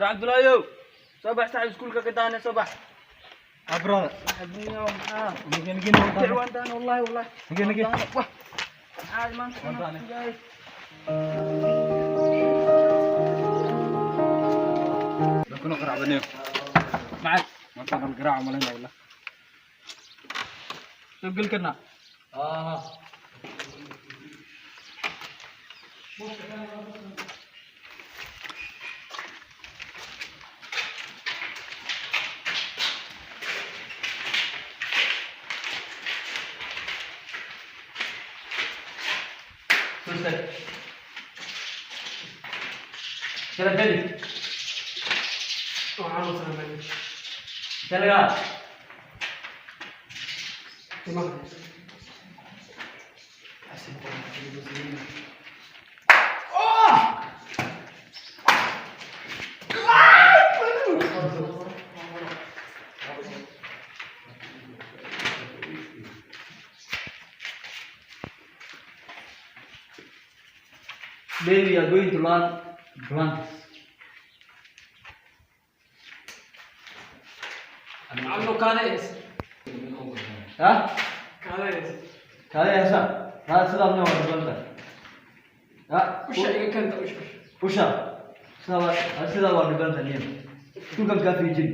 War Cabdullaahiyow, soo bax saaxiib, iskuulka ka daane, soo bax. Ah, brother. Saaxiib, maxaa? Nige, nige, nige. Waan daane, wallahi, wallahi. Nige, nige. Wah, maxaa maanta? Waan daane. Kuna qaracbaniyo. Macay. Maanta kan garaaca malayna wallah. Soo geli karnaa? Ah. Soo istaag. Kala geli. Intee lagaa? Today we are going to learn plants. Macallin, kaadays. Ha? Kaadays. Kaada heesa. Kaada sidaa ma waa dhibanta. Ha? Usha iga kenta, usha. Usha. Sidaa waa, sidaa waa dhibanta niyo. Iskuulkan kaa fiijin.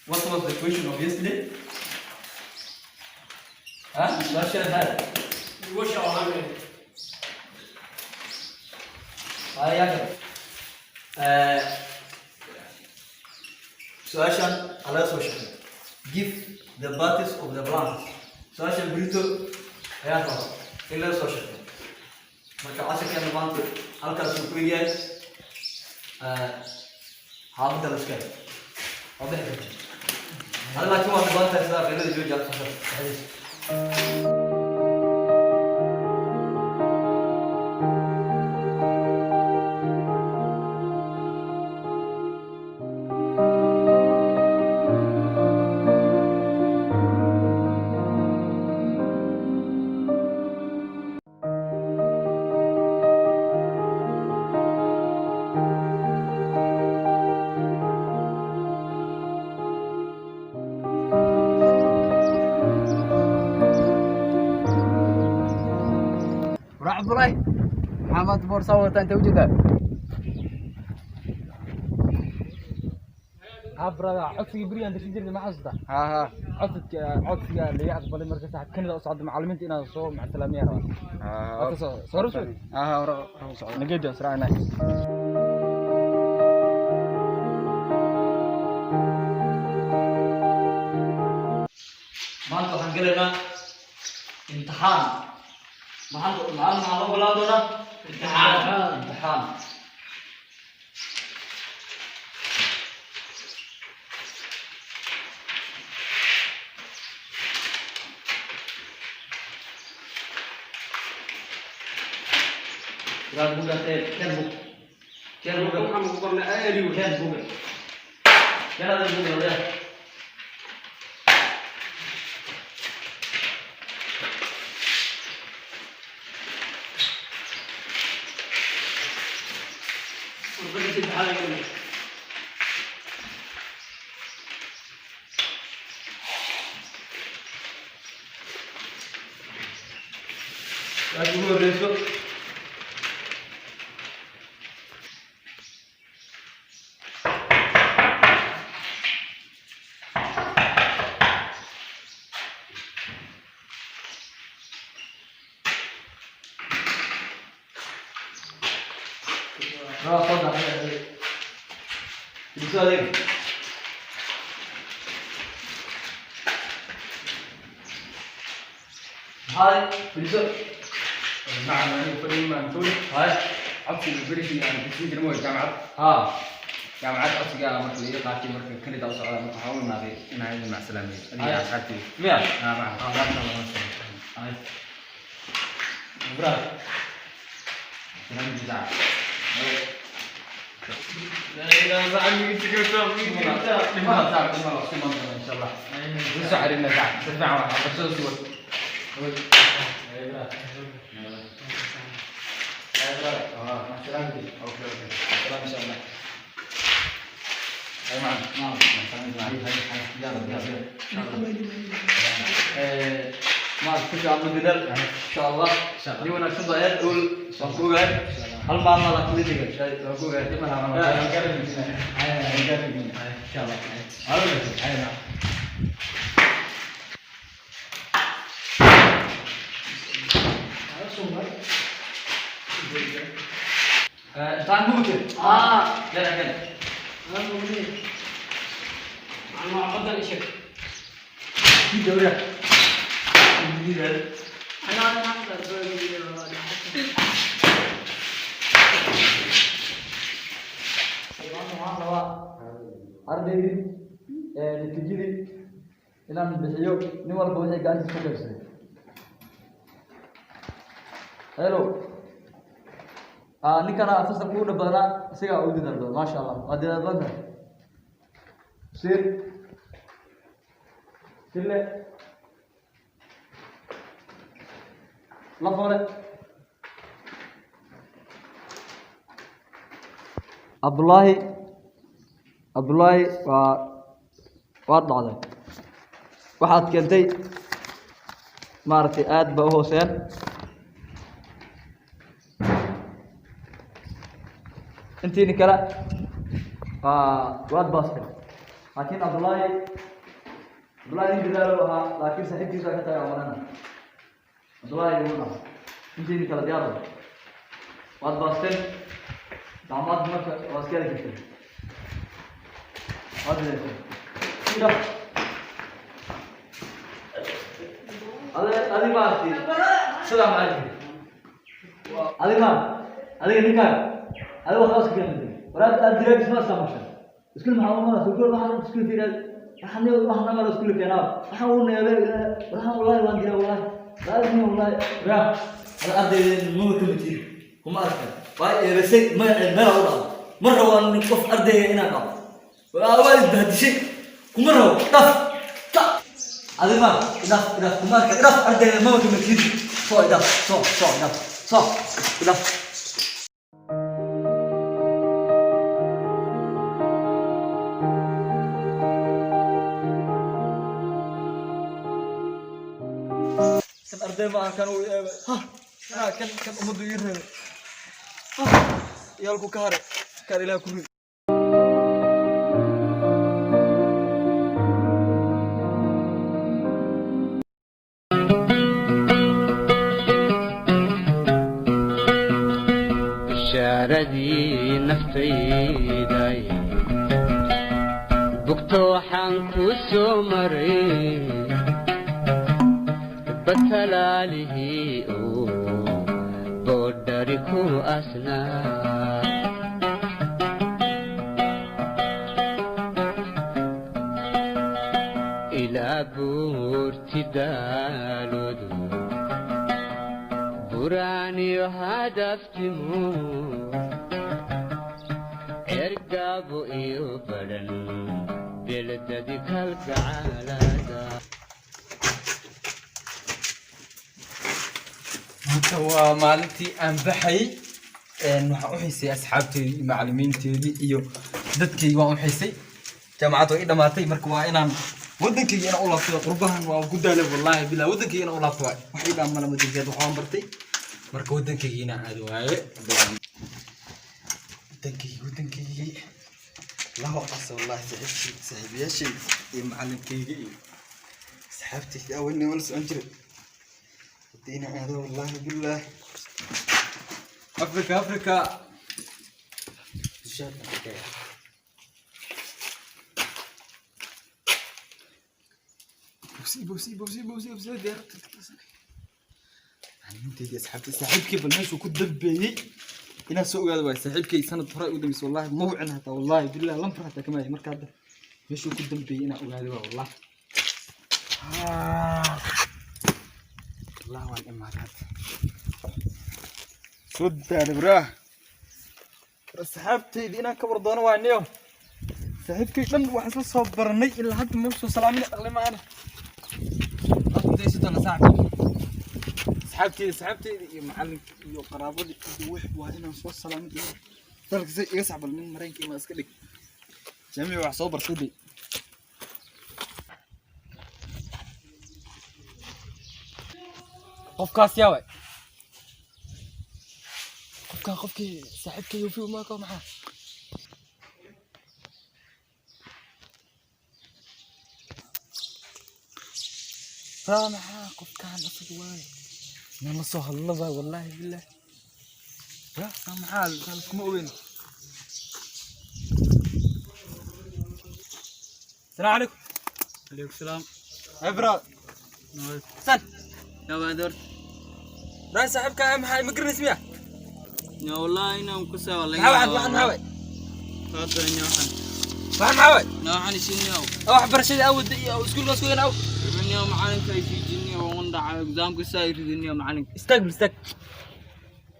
What was the question of yesterday? Huh? Su'aasha hada. Wash our hands. Haya kale. Su-aashan alaga soo shaqeey. Give the parts of the plants. Su-aashan brito ayaan rabaa in laga soo shaqeeyo. Marka casharkeena maanta halkaasuu ku egyahay. Xaafadda la iska waa bixi karta hada, laakiin waa dhiban tahay sidaa qaylada jooji aad soo dhexdiisa. War Cabdullaahi, maxaa maanta boorsaa wadataa? Intee ujeedaa? Ah, brother, codsigii berigaan dirsan jirnay ma xasuustaa? Ha ha. Codsiga laga aqbalay marka saaxiib Canada u socda macallimiinta inaad soo macsalaameeyaan rabaa. Waa soo soo rusud. Ha ha, hore hore u socda. Nageedi aan israacinay. Maanta waxaan gelaynaa imtixaan. Maxaan, macallin, maxaa loo bilaabi doonaa? Imtixaan, imtixaan. Kiraad buugga keen, buug keen, buugga. Waxaan ku qornay aali. Keen buugga, keen adan buugga wadayaa. Warbada saddexaad ay galnay. Su-aasha ugu horreyso. Fadhiiso adiga. Maxaa fadhiiso? Macalin, aniga fadhiyi maan tuuli. Hay. Codsiga berigii aan kusiin jirin mooy jaamacad. Haa. Jaamacad codsiga marka la iga qaatay, marka Canada u socda, marka waxaan u imaaday inaan idin macsalaamiyo adiga asxaabteyda. Miya? Haa macalin. Hay. Ibrahim. Salaam jazaa. La ilaha illa. Dhimada saac dhimada isku imaan doona insha Allah. Wuu soo xiriirnaa saac. Si fiican waa waxbarashada sii wad. Okay okay. Salaam insha Allah. Hay macalin. Naam. Hay hay hay. Yalla yalla. Ma ku fiican ma dadaal insha Allah. Ni wanaagsan baa aad ul waan ku ogahay. Hal maalin la kula dhiga waan ku ogahay. Insha Allah. Hay. Imtixaan ma gutay? Ah. Gel gel. أنا مغني. أنا أفضل شيء. Kii dawra. أنا أنا أفضل. Waxaan rabaa ardaydii natiijadii inaan bixiyo, nin walba wixii gacantiisa ku qaybsaday. Hello. Ninkana fasalka ugu dhib badnaa isagaa ugu dadaal badan, maasha Allah, waa dadaal badan tahay. Sir sille lafole Cabdullaahi, Cabdullaahi, waad dhacday. Waxaad keentay maaragtay aad ba u hooseeyaan. Intiini kale waad baastay, laakiin Cabdullaahi, Cabdullaahi nin dadaalo ahaa, laakiin saaxiibkiisa ka tagay amalana. Cabdullaahi wuu dhacay. Intiini kale diyaar ah, waad baasteen gacmaad, marka waa iska heli karteen, waad dadaashay. Ida adi adi maaragtay sidaa maxaa jiri adi ma adiga ninkaaga adiga waxba iska keenay walaad aad diraagis ma isticmaasha iskuul maxaa umada iskuul waxaan iskuul fiiraad waxaan waxaan mala iskuul keenaa waxaan u neebay waxaan wallahi waan diraa wallahi laazim wallahi ya ada ardayda maba ka mid kuma arkan waa eebasay magaceed meel u dhacdo ma rabo nin qof ardayga inaan dhacdo waa isbahdishay kuma rabo dhaf ta adi ma idaf idaf kuma arkan idaf ardayda maba ka mid soo idaf soo soo idaf soo idaf. Kan arday ma kan uu eebay ha kana kan kan ummaddu ii reebay ha yaalku ka haray kan ilaah ku rid. Bishaaradii naftayday bugto waxaan ku soo maray batalaalihii oo boodhari ku asnaa. Ilaa buurti daaloodu buraaniyo hadaftimu ergaabo iyo badhan beledadi kalgacaalada. Maanta waa maalintii aan baxayay. Waxaan u xiisay asxaabteydii iyo macallimiinteydii iyo dadkaygi waan u xiisay. Jaamacadda way ii dhamaatay, marka waa inaan waddankayga inaan u laabto. Qurbahan waa ku daalay wallaahi bilaa. Waddankayga inaan u laabto waay, wax ii dhaamana waddankeed waxaan bartay, marka waddankayga inaan aado waaye. Waddankaygi, waddankaygii allahu aqasa wallahi. Saaxiibkii, saaxiibayaashay iyo macallinkayga iyo asxaabtayda awalna wala socon jiray haddii inaan aado wallaahi billaah. Africa, Africa. Bogsi, bogsi, bogsi, bogsi, bogsi, diyaarad. Macallimiinteydii, asxaabtay, saaxiibkay bal meeshuu ku dambeeyey inaan soo ogaado waay. Saaxiibkay sanad hore u dambeysay, wallahi ma wicin hataa, wallahi billahi lambar hataa kama hayo. Marka hadda meeshuu ku dambeeyey inaan ogaado waa wallahi. Wallahi waan imaaday hadda, soo daalay braa. Asxaabtaydi inaan ka war doono waa niyo saaxiibkay dhan waxaan isla soo baranay ilaa hadda ma soo salaamin aqli maana. Asxaabteyda, asxaabteyda iyo macalinka iyo qaraabadii iyo wix waa inaan soo salaamin. Dalka si iga saxbal nin mareenka ima iska dhig jaamici wax soo bartay de. Qofkaas yaa waay? Qofkaan qofkii saaxiibkay yufi umaaka maxaa? Raa maxaa qofkaan asaga waaye? Inaan la soo hadlo waay, wallaahi billahi. Raa maxaa saan iskuma ogeyn. السلام عليكم. عليكم السلام. Hey bro. San. يا baador. Raa saaxiibka maxaa ma garanaysa miya? Ya wallahi inaan ku soo Maxaa waxaan, waxaan maxaa waay? Qaadaran ya waxaan. Waxaan maxaa waay? Ya waxaan isiniyow. Oo waxbarashadii awooda iyo iskuulka isku aw. Niyo macalinka ay fiijiniyo waan dhacay examka saa ridiniyo macalinka. Istaag bil, istaag.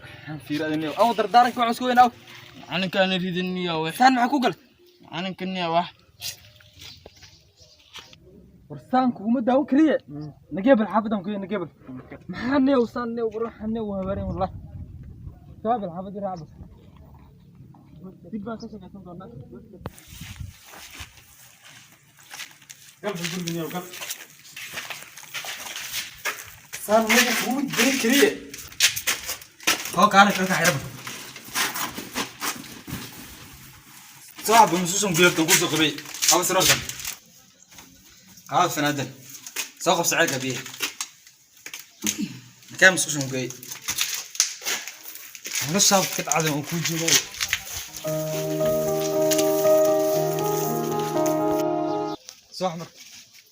Waxaan fiiradaniyo aw dardaaranka waxaan isku aw. Macalinkaana ridiniyo wax. Saan maxaa ku galay? Macalinka niyo wax. Warsaan kuguma daawo kaliya. Nageebal xaafadan ku nageebal. Maxaa neew saan neew ruuxa neew habareen wallahi. Taabal xaafadii raacba. Dib baan ka shaqaysan doonaa. Gal guriga neew gal. Saan neew kugu dirin kaliya. Hoo kaana ka xirba. صاحب nusuusan guyabta ku soo qabay. Qaba sirarkan. Qaba fanaadan. Soo qabso ceelka biyaha. Makee musqushan geey. Noloshaad ka dhacday oo kuu joogo. Soo axmar.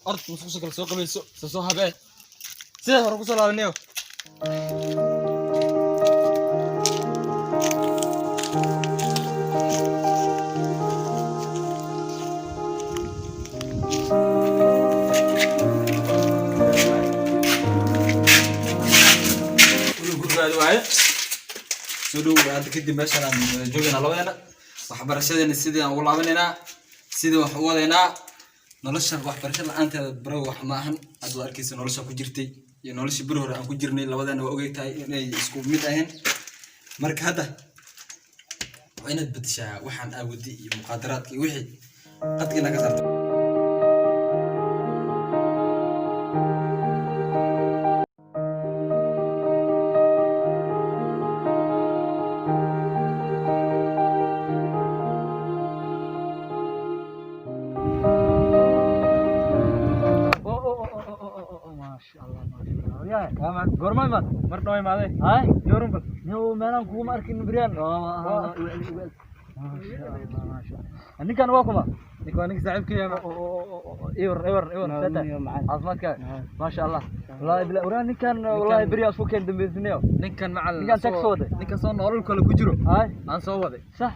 Ord musqusha kale soo qabayso, soo soo habee. Sidee hore ku soo laabanayo? Gurigaadi waaye. Soo dhow. Hadda kadib meeshan aan wada joogaynaa labadeena, waxbarashadeena sidii aan ugu laabanaynaa, sidii wax u wadaynaa. Nolosha waxbarasho la-aanteeda baro wax ma ahan. Aad waa arkaysa nolosha ku jirtay iyo noloshii beri hore aan ku jirnay, labadeena waa ogey tahay inay isku mid ahayn. Marka hadda waa inaad bedeshaa waxaan aawadi iyo muqaadaraadka iyo wixii qadka inaad ka saarto. Maasha Allah, maasha Allah. Yaa goorma imaad? Mar dhaw imaaday. Hay. Yorun bal. Niyow meelaan kuguma arkin beryaan. Maasha Allah, maasha Allah. Ninkan waa kuma? Ninka waa ninka saaxiibkay. Iwar, iwar, iwar, sata caafimaadkaaga? Maasha Allah, wallahi bila waraa ninkan, wallahi beryaa isku keen dambeysinayo. Ninkan macallin. Ninkan tag soo waday. Ninkan soo nolol kale ku jiro. Hay. Aan soo waday. Sax.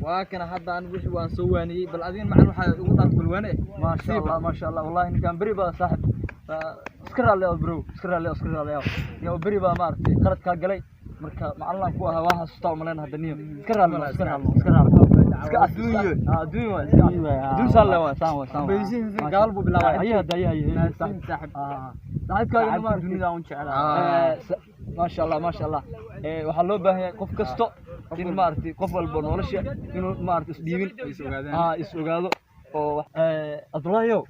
Waa kana hadda aan wixii waan soo waaniyey. Bal adigan macallin waxaa ugu dhaant balwaane. Maasha Allah, maasha Allah. Wallahi ninkan beri baa saaxib iska raalli ah bro, iska raalli ah, iska raalli ah. Niyow beri baa maaragtay qalad kaa galay. Marka macalin ku ahaa waa xasuustaa umaleyn hadda. Niyo iska raalli, iska raalli, iska raalli, iska adduunyo, adduunyo waa iska adduun. Saan le waa, saan waa, saan waa. Gaal buu bilaabay. Haye hadda, haye, haye saaxib. Saaxiibkaaga maaragtay dunida un jeclaa. Maasha Allah, maasha Allah. Waxaa loo baahan yahay qof kasto in maaragtay qof walba nolosha inuu maaragtay isdhiibin, is ogaado oo Abdullaahiyow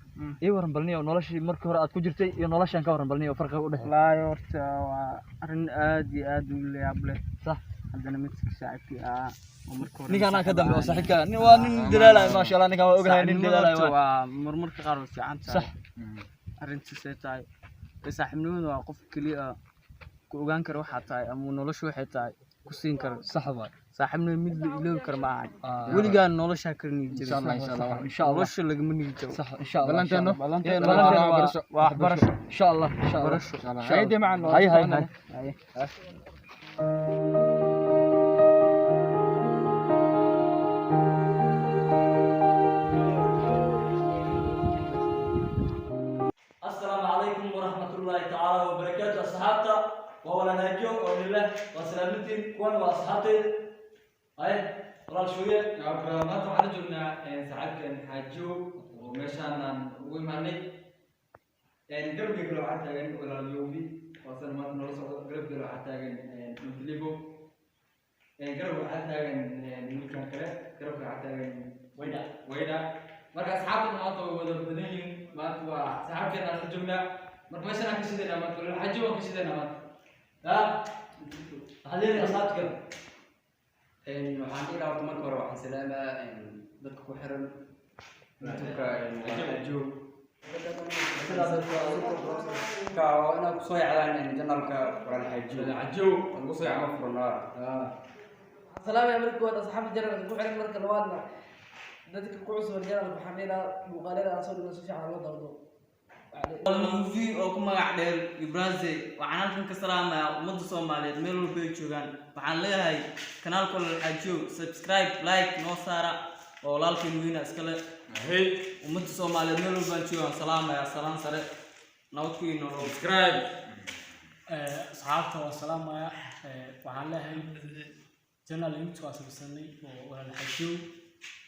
ii waran balniyo noloshii markii hore aad ku jirtay iyo noloshan ka waran balniyo farqiga u dhexeeya. Wallaahi horta waa arrin aad iyo aad u layaab leh. Sax. Haddana midka saaxiibkii ahaa oo marka hore Ninkaan ka dambe oo saaxiibkaaga nin waa nin dadaalaya, maasha Allah. Ninkaan waa ogahay nin saaxiibnimada dadaalaya horta waa. Waa marmarka qaar way fiican tahay. Sax. Arrintiisay tahay. Saaxiibnimadu waa qof keliya ku ogaan kara waxaa tahay ama noloshu waxay tahay ku siin kara. Sax waay. Saaxiibnimo mid la iloobi karo ma ahan. Weligaa nolosha kala nigi Insha Allah, insha Allah, insha Allah. Nolosha lagama nigi jabo. Sax, insha Allah. Ballanteeno? Ballanteeno Ballanteeno waa waxbarasho. waxbarasho. Insha Allah, insha Allah. Waxbarasho. Hayde macaan. Hay hay hay. السلام عليكم ورحمة الله تعالى وبركاته. أصحابتا ولا نهجو ولله وسلامتي كون وأصحابتي هاي والله شوية. Maanta waxaan la joognaa saaxiibkan Xaajo oo meeshaan aan ugu imaanay. Garabkii kale waxaa taagan walaal Yoobi oo asana maanta noola socdo. Garabkii kale waxaa taagan Mudlibo. Garab waxaa taagan wiilkan kale. Garabka waxaa taagan ويدا Wayda. Marka asxaabta maanta way wada badan yihiin. Maanta waa saaxiibkan aan la joognaa. Marka meeshaan aan ka shidaynaa maanta, walaal Xaajo waan ka shidaynaa maanta. ها خليني أصحابتك. Waxaan dhihi lahaa horta marka hore waxaan salaamaa dadka ku xiran YouTube-ka Xaajo. Ka waa inaad kusoo yacdaan channel-ka walaal Xaajo. Xaajo Lagu soo yacma furnaa. Salaamaya marka koowaad asxaabta channel-ka ku xiran, marka labaadna dadka ku cusub channel-ka waxaan dhihi lahaa muuqaalada aan soo dhigno si fiican loo daldo. Movie oo ku magac dheer Ibraze, waxaan halkan ka salaamayaa ummadda Soomaaliyeed meel walba ay joogaan. Waxaan leeyahay kanaalka Walaal Xaajo subscribe, like noo saara oo walaalkeen weyna iskale. Hey. Ummadda Soomaaliyeed meel walba aan joogaan salaamayaa, salaan sare, nabad ku inoolo. Subscribe. Asxaabta waa salaamaya. Waxaan leeyahay channel YouTube waa samaysanay oo Walaal Xaajo.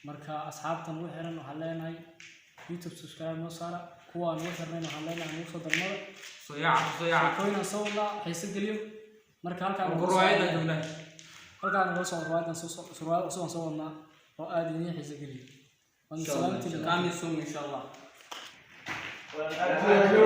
Marka asxaabtan ugu xiran waxaan leenahay YouTube subscribe noo saara. Kuwa aan ugu xirnayn waxaan leenahay nagu soo darmada. Soo yaaca, soo yaaca. Sheekooyin aan soo wadnaa xiise geliyo. Marka halkaan Ruwaayadaan joognaa. Halkaan nagala soo ruwaayadan soo ruwaayad cusub aan soo wadnaa oo aad idiin xiise geliyo. Waan salaamtiin. Coming soon, insha Allah. Walaal Xaajo.